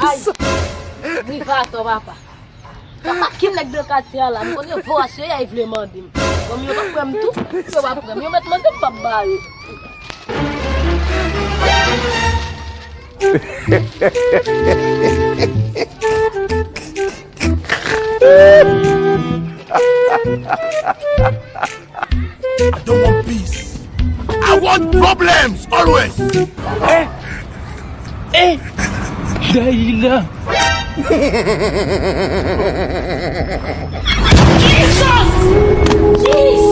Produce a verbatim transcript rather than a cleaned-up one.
Ay, rive atò, papa. Papa, ki nèg nan katye a la? M konnen voras yo ye, y vle mande m. Bon, yo pa prè m tou, yo pa prè m. Yo mèt mande m, m p ap ba yo. I don't want peace. I want problems always. Eh, eh, Daïla. Jesus! Jesus!